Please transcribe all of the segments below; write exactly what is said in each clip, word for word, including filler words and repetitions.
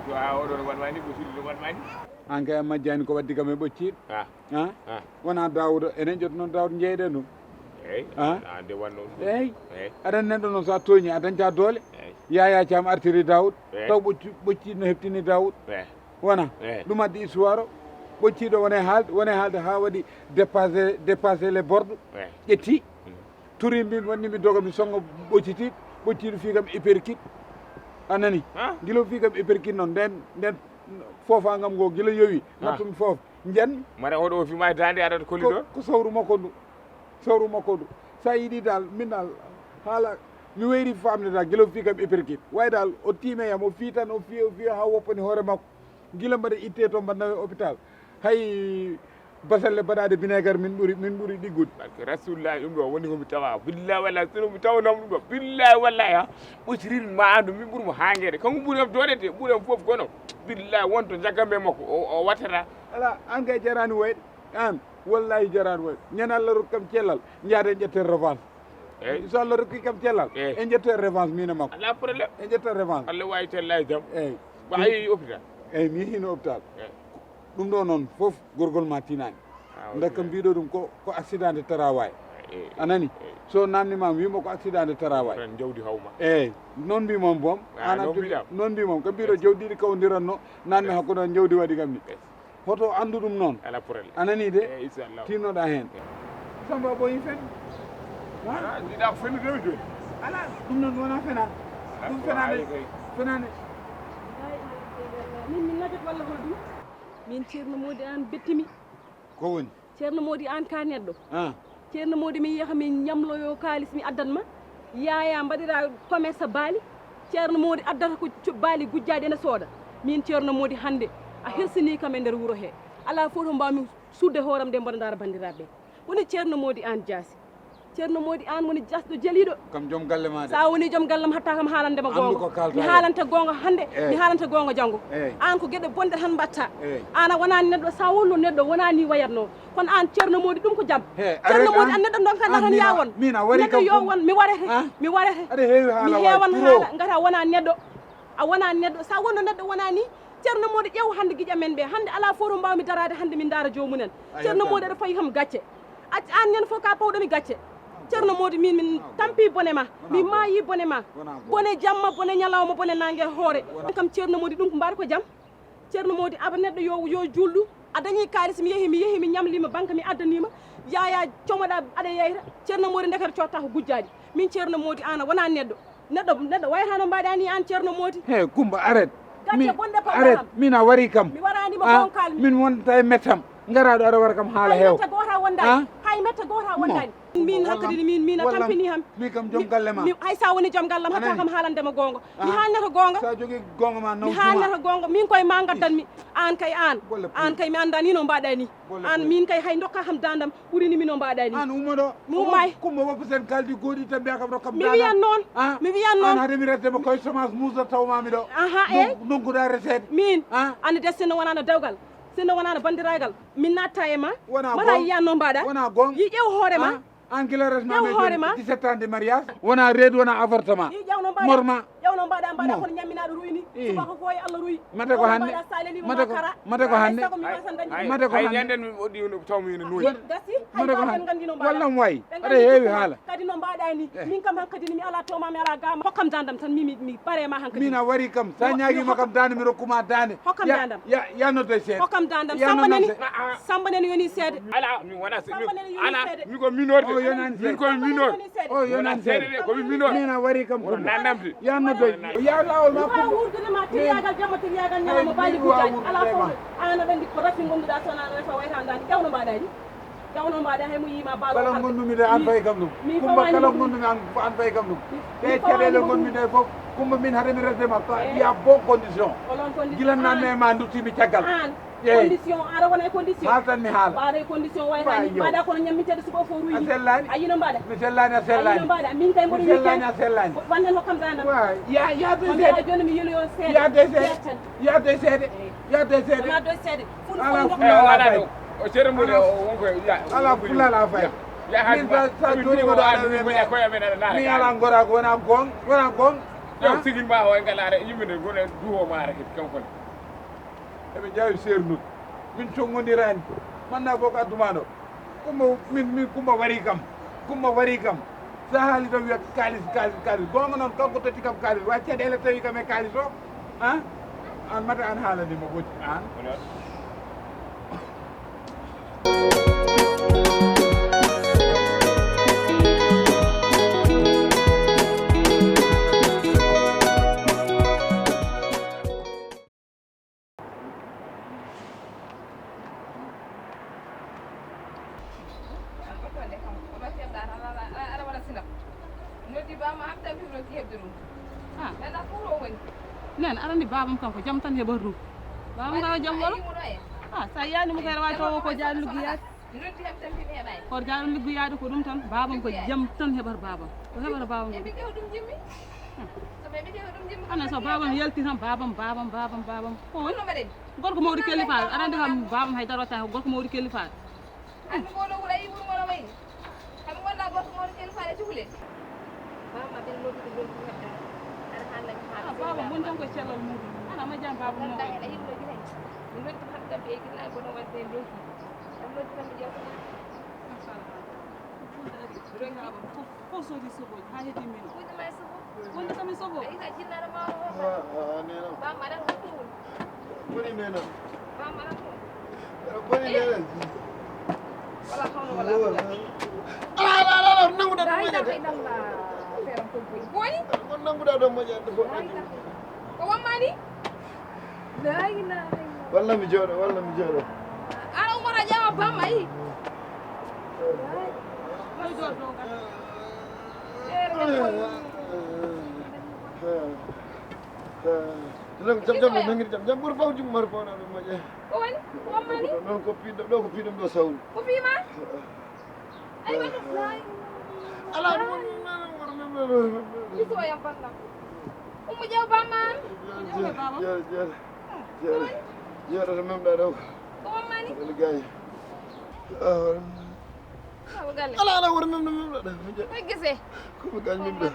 Yo, a oɗo no waɗ ma ni, ko sirri no waɗ ma ni. An kay a majjani ko waddi kam e ɓocciɗo. Ah. Ah? Ah. Wona Daouda, enen ƴettuno Daouda jeeyɗen ɗum. Eyyi, ah? An de wanno ɗum. Eyyi. Eyyi. Aɗa neɗɗo noon so a tooñi, a dañta doole. Eyyi. Yaya Thiam artiri Daouda. Eyyi. Taw ɓocci-, ɓocciɗo no heftini Daouda. Eyyi. Wona? Eyyi. Ɗum addi histoire o. Ɓocciɗo wone haalde, wone haalde haa waɗi dépassé, dépassé les bornes. Eyyi. Ƴetti. Mm. Turi mbin wonni mi doga mi songo ɓocciti, ɓocciɗo fii kam hyperkit. A nani? Ah? Gila fii kam hyperkit noon, nden, nden foofa ngam ngo gila yowi, ah, nattumi foof, njen. Mara oɗo o fima e daande aɗa koli ɗo? Ko, ko sawru makko ndu. Sawru makko ndu. Sa yiɗi dal, min dal, haala, mi wayri famde dal, gila fii kam hyperkit. Way dal, o tiime yam, o fii tan, o fii, o fii haa woppani hoore makko. Gila mbaɗa itte toon mbaɗa nawe hôpital. Hay basalle baɗaɗe binegar min ɓuri, min ɓuri ɗiggude. Barke Rasulullah, ɗum ɗo woni ko mi tawa. Billahi wallahi, sino mi tawanoma ɗum ɗo. Billahi wallahi, ha. Ɓoccirin ma andu, min ɓuri mo hangede. Kanko ɓuri am doɗede, ɓuri am fof kono. Billahi wonto jaggamɓe makko, o, o wattata. Ala, an kay jarani wayde. An, wallahi jarani wayde. Ñande Allah rokki kam cellal, jaaden ƴetten revanche. Eyyi. So Allah rokki kam cellal, eyyi, en ƴetto revanche min e makko. Ala problème. En ƴetto revanche. Allah wawi tella e jam. Eyyi. Ba a yehi hôpital? Eyyi, mi yehino hôpital. Eyyi. Ɗum ɗo noon fof gorgol ma tinani. Ah, nde kam mbiɗo ɗum ko, ko accident de travail. Eyyi. A nani? Eyyi. So namni ma wima ko accident de travail. Tan jawdi hawma. Eyyi. Noon mbimon boom. Ah, an noon addu-, mbiɗam. Noon mbimon. Kam mbiɗo jawdi ɗiɗi kawdiranno, nanmi hakkude on jawdi waɗi kam ni. Eyyi. Hoto anndu ɗum noon. Ala problème. A nanii de? Eh, inchallah. Tinnoɗaa heen. Samba ɓooyi fen. Ha? Ah, jiɗa ko fenude mi jooni. Ala, ɗum noon wonaa fenaande. Ala, ɗum ko fenaande, haali kay. Fenaande. Min, min najat walla hol ɗum? Min Ceerno Moodi Aan bettimi. Ko woni? Ceerno Moodi Aan ka neɗɗo. Ah. Ceerno Moodi, mi yaha mi ñamloyo kaalis, mi addan ma. Yaaya mbaɗira commerce baali. Ceerno Moodi addata ko co-, baali gujjaaɗi ene sooda. Min Ceerno Moodi hannde a hersini kam e nder wuro he. Alaa fof to mbaawmi sudde hooram nde mboɗo ndaara banndiraaɓe. Woni Ceerno Moodi Aan jaasi. Ceerno Moodi Aan woni jaasɗo jeliiɗo. Kam joom galle ma de. Sa woni joom galle am, hatta kam haalande ma goonga. Anndu ko kaalta. Mi haalanta goonga hannde, eh, mi haalanta goonga janngo. Eh. Aan ko geɗe bonɗe tan mbaɗta. Eh. Aan a wonaa neɗɗo, sa wonno neɗɗo, wonaa ni wayatno. Kono aan Ceerno Moodi, ɗum ko jam. He, Ceerno Moodi, aan neɗɗo ndonkanɗaa tan, yaa won. Min a wari kam yo won, mi warete, ah? Mi warete. Aɗa heewi haala. Mi heewan haala, ngata wona neɗɗo. A wona neɗɗo, sa wonno neɗɗo wona ni. Ceerno Moodi, ƴeew hannde giƴa men ɓe. Hannde alaa fof to mbaawmi daraade hannde min ndaara joomumen. Ceerno Moodi, aɗa fayi kam gacce. Acc aan ñande fof ka pawɗomi gacce. Ceerno Moodi, min, min tampi bone ma. Mi maayi bone ma. Bone jamma, bone ñalawma, bone naange hoore. Kam Ceerno Moodi, ɗum ko mbaɗa ko jam. Ceerno Moodi, aba neɗɗo yo, yo juulɗo. A dañi kaalis, mi yehi, mi yehi, mi ñamlima banque, mi addanima. Yaya, comoɗa, aɗa yeyta. Ceerno Moodi, ndekete cotta ko gujjaaɗi. Min Ceerno Moodi, aan a wona neɗɗo. Neɗɗo, neɗɗo wayata no mbaɗa ni aan Ceerno Moodi. He, Kumba, arrête. Gacce bonɗe pawɗa kam. Min a wari kam. Mi warani mo, ah, gonka mi. Min wonta e mettam. Ngaraɗo aɗa wara kam haala heew. Hay metta goota wondaani. Ah? Hay metta goota wondaani. Min hakkadi ni, min, min a tampini ham. Min kam joom galle ma. Mi, hay sa woni joom galle am, hatta kam haalande ma goonga. Mi haalnata goonga. Sa jogi goonga ma, mi haalnata goonga. Min koye ma ngaddanmi. Aan kay aan. Aan kay mi anndaa ni no mbaɗa ni. Aan min kay hay ndokka kam daandam ɓuri ni mi no mbaɗa ni. Aan ummo ɗo. Mi ummay. Kumba woppu sen kaldi gooɗi tan mbiya kam rokkam daandam. Mi wiyan noon. Ah? Mi wiyan noon. Aan hade mi resde ma koye semence musa tawmami ɗo. Aha, eh. Ndonkuɗa reseede. Min. Ah? Aan de sinno wonano dewgal. Sinno wonano banndiraagal. Min natta e ma. Wona goonga. Mbaɗa yiya no mbaɗa. Wona goonga. Yi ƴeew hoore ma. Ah? An gila resma. Ƴeew hoore ma. Dix-sept ans de mariage. Wona reedu, wona avortement. Ɗi ƴeewno mbaɗa. Morma. Ƴeewno mbaɗa, mbaɗa kono ñamminaɗo ruy ni. Ii. Subaka ko e Allah ruy. Mate ko hannde. Mbaɗa sa lelima ma kara. Mate ko hannde. Hay sago mi wasan dañde. Mate ko hannde. Ay, ñanden mi waɗi no taw mi ene noyi. Gasi, hay mate ko hannde. Ɓe nganndi no mbaɗa. Wallam way. Aɗa heewi haala. Kadi no mbaɗa ni. Eh. Min kam hankadi ni mi ala toma, mi ala gama. Hokkam dandam tan mi, mi, mi bare ma hankadi. Min a wari kam. Sa ñaagima kam dande mi rokkuma dande. Hokkam dandam. Ya, ya nodde seeɗa. Hokkam dandam. Samba nani. Samba nani yoni seeɗa. Ala, mi wona se-, mi, ala, mi ko minorde. O yonani seeɗa. Min ko minorde. O yonani seeɗa de, ko mi minorde. Min a wari kam ko nandamde. Ya nodde. Ya lawol ma ko. Wurdude ma tiriyagal jamma, tiriyagal ñalawma, bali gujjaji. Ala fof. Ana andi ko rafi gonduɗa sona refa wayta ndani. Ƴewno mbaɗa ni. Ƴewno mbaɗa hay mo yima balo. Kala gondumi de an fay kam ɗum. Kumba kala gondumi an, an fay kam ɗum. E caɗele gonmi de fof. Kumba min hade mi resde ma. Il y a bon condition. Gila nanne ma duttimi caggal. Eyi. Condition, aɗa wona e condition. Haal tan mi haala. Mbaɗa e condition wayata ni. Mbaɗa kono ñammitede suba fof ruy. A sellaani. A yino mbaɗa. Mi sellaani, a sellaani. A yino mbaɗa. Min kay mboɗo. Mi sellaani, a sellaani. Wanden hokkam dandam. Wa, ya, ya de seede. Joni mi yeloyo seede. Ya de seede. Ya de seede. Ya de seede. Wona de seede. Fun ala fula ala fay. O seede mo de o wonko ya. Ala fula ala fay. Ya ha. Min sa, sa joni mo do ala we. Mi ala ngora ko wona gong, wona gong. Taw sigil ma o e ngalaare e yimɓe nde gona duho maara kadi kanko ne. Eɓe jaawi seerndude. Min conngondirani. Manna ko ko adduma ɗo. Kumba min, min Kumba wari kam. Kumba wari kam. Sa haali tan wiya kaalis, kaalis, kaalis. Goonga noon kanko totti kam kaalis. Wa caɗeele tawi kam e kaalis o. Han? An mata an haalani mo goti. An? Nen arani babam kanko jam tan heɓata ɗum. Babam ngawa jam wala? Ah, sa yani mo kay wawi taw ko jani liggoyade. Ko jani liggoyade ko ɗum tan. Babam ko jam tan heɓata babam. Ko heɓata babam ko ɗum. Ana so babam yalti tan babam babam babam babam ko woni? Gorko mawɗo kellifaɗo aɗa andi kam babam hay darota ko gorko mawɗo kellifaɗo. Andi ko ɗo wuro yi wuro ngono wayni. Kam wonda gorko mawɗo kellifaɗo cukalel. Baba ɓen noddude lomtu heɓɓere. Aɗa hannda mi haala. Baba mon tan ko cellal muɗum ana majjan baba mo. Ganda hen a yimɗo gitay. Mi noddi kam kamɓe e gitnaɓe kono wadde en lomtu. Kam noddi kam mi ƴewtata. Machallah. Fof soodi soɓooji haa heɓi min. Wonde kam e soɓo. Boni nena. Boni nena. Ala ala ala ala nanguɗa ɗo moƴƴata. Boni? Ko nanguɗa ɗo moƴƴata. Ko wammani? Walla mi jooɗo walla mi jooɗo. Ara umata ƴeewa bam ayi. Jam jam nangiri jam jam ɓuri faw jum maro fawna ɗum moƴƴe. Ko woni? Ko wammani? Noon ko piɗɗo ɗo ko piɗɗum ɗo sawni. Ko fima? Ala ɗum. Isoyam bannam. Ummo ƴeew bamma an. Jeere jeere jeere. Yeɗata memɗa ɗo. Ko wammani? Woni gañi. Ala ala wor memɗo memɗo ɗo. Ko gese. Ko gañi memɗo.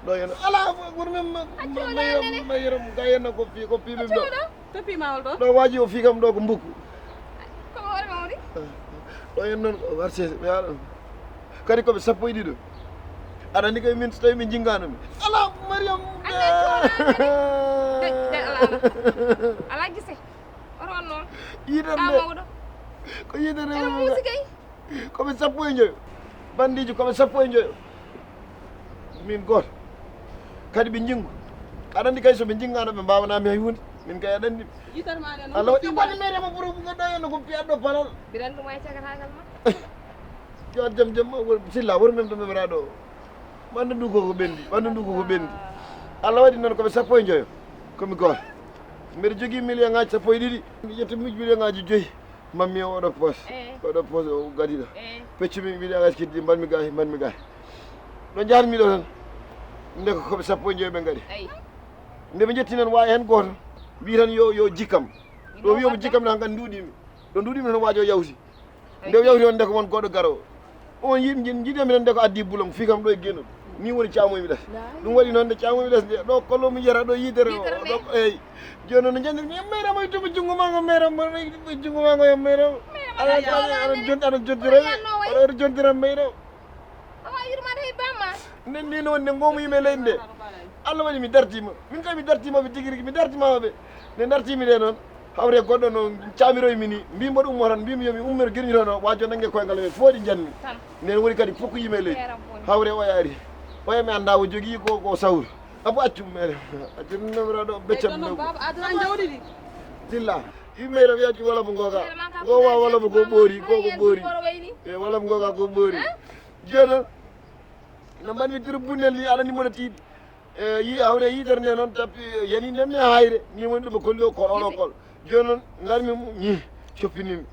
Ɗo yeno ala wor memɗo. Mayram mayram gayenna ko fi ko fi memɗo. To pimawol ɗo. Ɗo waji o fi kam ɗo ko mbukku. Ko hoore mawni. Ɗo yeno noon ko warse mi ala. Kadi koɓe sappo e ɗiɗo. Aɗa andi kay min so tawi min jingano mi ala mariam. Ala gise. Oto on noon. Yitere nde. Ko yitere nde. Koɓe sappo e joyo. Bandiji koɓe sappo e joyo. Min goto. Kadi ɓe jingu. Aɗa andi kay so ɓe jingano ɓe mbawanami hay hunde. Min kay aɗa andi. Allah waɗi bani mere mo buru buga ɗo yonno ko piyaɗɗo palal. Birandu ma e cagatagal ma. Yo jam jam ma wor silla wor men to memraɗo. Ɓandu ndu koko ɓendi ɓandu ndu koko ɓendi. Allah waɗi noon koɓe sappo e joyo. Komi goto. Mbeɗa jogui million ngaji sappo e ɗiɗi. Mi ƴetta million ngaji joyyi. Mammi o oɗo pos oɗo pos o gadiɗo. Peccumi million ngaji keddi mbanmi gay mbanmi gay. Ɗo jahanmi ɗo tan. Nde ko koɓe sappo e joyo ɓe gadi. Nde ɓe jetti noon wawi hen goto. Wi tan yo yo jikkam. Ɗo wiyomo jikkam tan kan nduɗimi. Ɗo nduɗimi tan wajo yawti. Nde o yawti on nde ko won goɗɗo garowo. On yiɗ jiɗ jiɗi minen nde ko addi boulon fi kam ɗo e genol. Ni woni camoymi ɗes. Ɗum waɗi noon nde camoymi ɗes nde ɗo kollo mi yiyata ɗo yidere o ɗo eyyi. Joni noon no jandir mi mayra mo ittumo junngo ma ngo mayra mo ittumo junngo ma ngo yo mayra mo. Aɗa aɗa joddi aɗa joddira aɗa joddira mayra mo. Awa yurmade hay bamma. Nden ni noon nde ngomo yimɓe leydi nde. Allah waɗi mi dartima min kay mi dartimaɓe tigi rigi mi dartimaɓe. Nde dartimi nde noon. Hawre goɗɗo no camiroymi ni mbimo ɗum mo tan mbimi yomi ummir guirñitono wajo nangge koyngal men fooɗi janmi. Nden woni kadi fof ko yimɓe leydi. Hawre oya ari. Oya mi annda o jogui ko ko sawru. Abu accum mere. Accum nemra ɗo beccam ɗo. Dilla. Yimmere wiyaki wala mo goga. Gowa wala mo go ɓoori ko ko ɓoori. E wala mo goga ko ɓoori. Jeeɗo. No mbanmi tiro bunnel ni aɗa ni mboɗo tiiɗi. E yi hawre yitere nde noon tappi yani nden ne hayre ni woni ɗo ɓe kolli o kol oɗo kol. Joni noon ngarmi ñi coppinimi.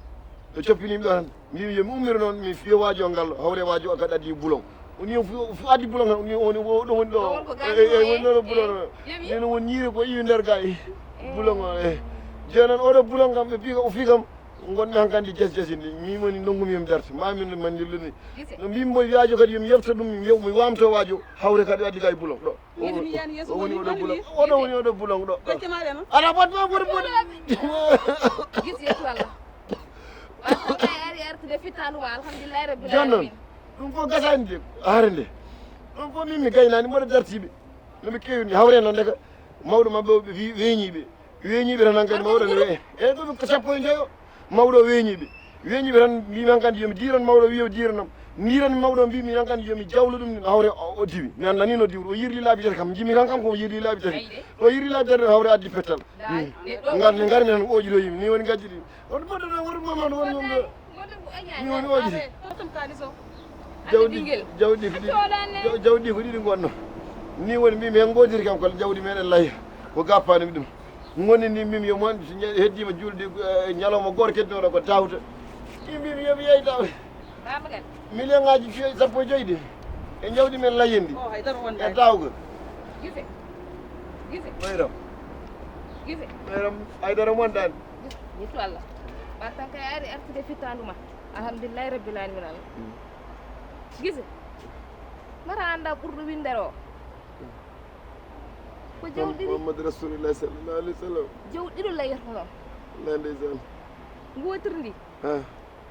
Ɓe coppinimi ɗo tan mbimi yomi ummiro noon mi fiyo wajo ngallo hawre wajo o kadi addi boulon. Oni o fu addi boulon tan oni oni o ɗo woni ɗo. E woni ɗo boulon o. Ni no woni ñiiri ko iwi nder ga e boulon o e. Joni noon oɗo boulon kam ɓe pi o fi kam. Ngonmi hankandi jas jasi ndi, min woni ndongumi yomi darte, ma min mandirlu ni. No mbimi mbo yaajo kadi yomi yefta ɗum, mi yew-, mi wamto waajo, hawre kadi addi kay bulon ɗo. O woni oɗo bulon, oɗo woni oɗo bulon ɗo. Ala bot ma bot bot. Gis yettu Allah. Wata kay ari artude fittandu ma, alhamdulillahi rabbil alamin. Jonnon, ɗum fof gasani de, haare nde. Ɗum fof min mi gaynani mboɗo dartiɓe. No ɓe kewi ni, hawre noon de ka mawɗo maɓɓe o ɓe wi-, weñiɓe. Weñiiɓe tan hankadi mawɗo ne weeña. Eyyi, ɗum ko sappo e njoyo. Mawɗo o weñiiɓe. Weñiiɓe tan mbimi hankadi yomi diiran mawɗo o wiya o diiranam. Ndiiranmi mawɗo o mbimi hankadi yomi jawlo ɗum hawre o, o diwi. Mi annda ni no diwri. O yirli laabi tati kam. Jimi tan kam ko o yirli laabi tati. O yirli laabi tati hawre addi pettal. Ngarmi ngarmi tan oƴiroyimi. Ni woni gajji ɗi. On mboɗo ɗo woni mama no woni ɗum ɗo. Ni woni oƴi. Jawdi, jawdi ko ɗiɗi, jaw-, jawdi ko ɗiɗi ngonno. Ni woni mbimi hen godiri kam ko jawdi meɗen layya. Ko gappanimi ɗum. Ngoni ni mbimi yo mon heddiima julde, eh, ñalawma gooto keddiɗo ko tawta. Ɗi mbimi yo mi yeey taw. Million ngaji joyi, sappo e joyi ɗi. E jawdi men layyendi. E tawga. Gise. Gise. Ɓeyram. Gise. Ɓeyram, ay dara mon dan. Gise. Yettu Allah. Ɓa tan kay ari artude fittandu ma. Alhamdulillahi rabbil alamin Allah. Gise. Mara anda ɓurɗo windere o. Ko jawɗiɗi. Muhammad Rasulullah sallallahu alaihi wasallam. Jawɗiɗo layotono. Wallahi ndeysaan. Gootiri ndi. Ha.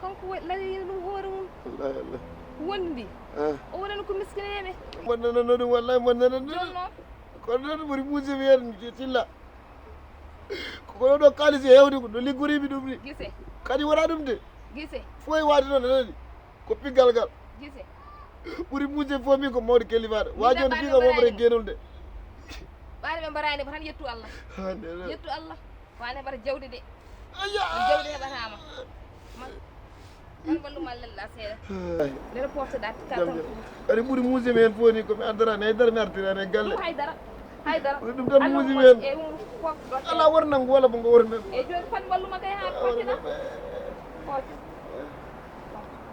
Kanko wa-, layoyino ɗum hoore mum. Wallahi Allah. Wondi ndi. Ha. O wonani ko miskineeɓe. Monnanano ɗum, wallahi monnanano ɗum. Jonno. Kono noon ɓuri muusimi heen, Silla. Ko kono ɗo kaalis e hewde ko no liggoriimi ɗum ni. Gise. Kadi wona ɗum de. Gise. Fof e waade noon, a nani? Ko piggal ngal. Gise. Ɓuri muusde fof min ko mawɗo kellifaɗo. Waajo no piga momre genol de. Ɓaade ɓe mbaraani ko tan yettu Allah. Ha, nde, nde. Yettu Allah. Wane mbaɗa jawdi de. Ayya. Jawdi heɓataama. Ma. Tan wallu ma lella seeɗa. Ay. Nde porte ɗa. Jam, jam. Kadi ɓuri muusde mi heen fof ni ko mi addarani haydara, mi artirani e galle. Haydara. Haydara. Ɗum tan muusi mi heen. E ɗum fof ɗo. Ala wor nangu wala bo ngo wor men. E jooni fan wallu ma kay ha porte ɗa. Porte.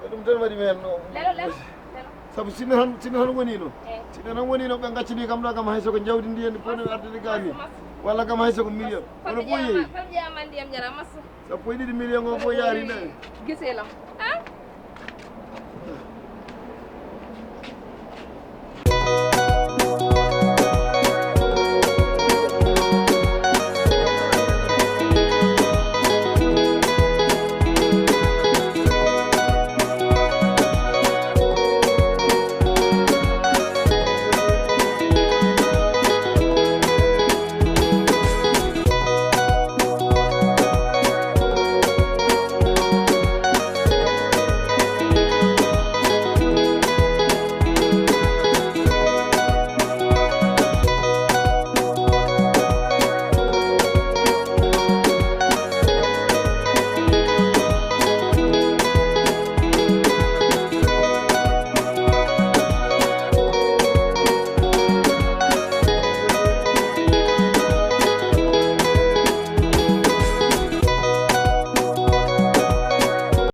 Ko ɗum tan waɗi mi heen no. Lelo, lelo, lelo. Sabu sinno tan, sinno tan wonino. Eh. Sinno tan wonino ɓe ngaccini kam ɗo kam hay so ko jawdi ndi en fof ne arde ga ni. Walla kam hay so ko million. Kono fof yeeyi. Fam ƴeewa ma ndiyam jara massa. Sappo e ɗiɗi million o fof yaari ɗo. Gise lam.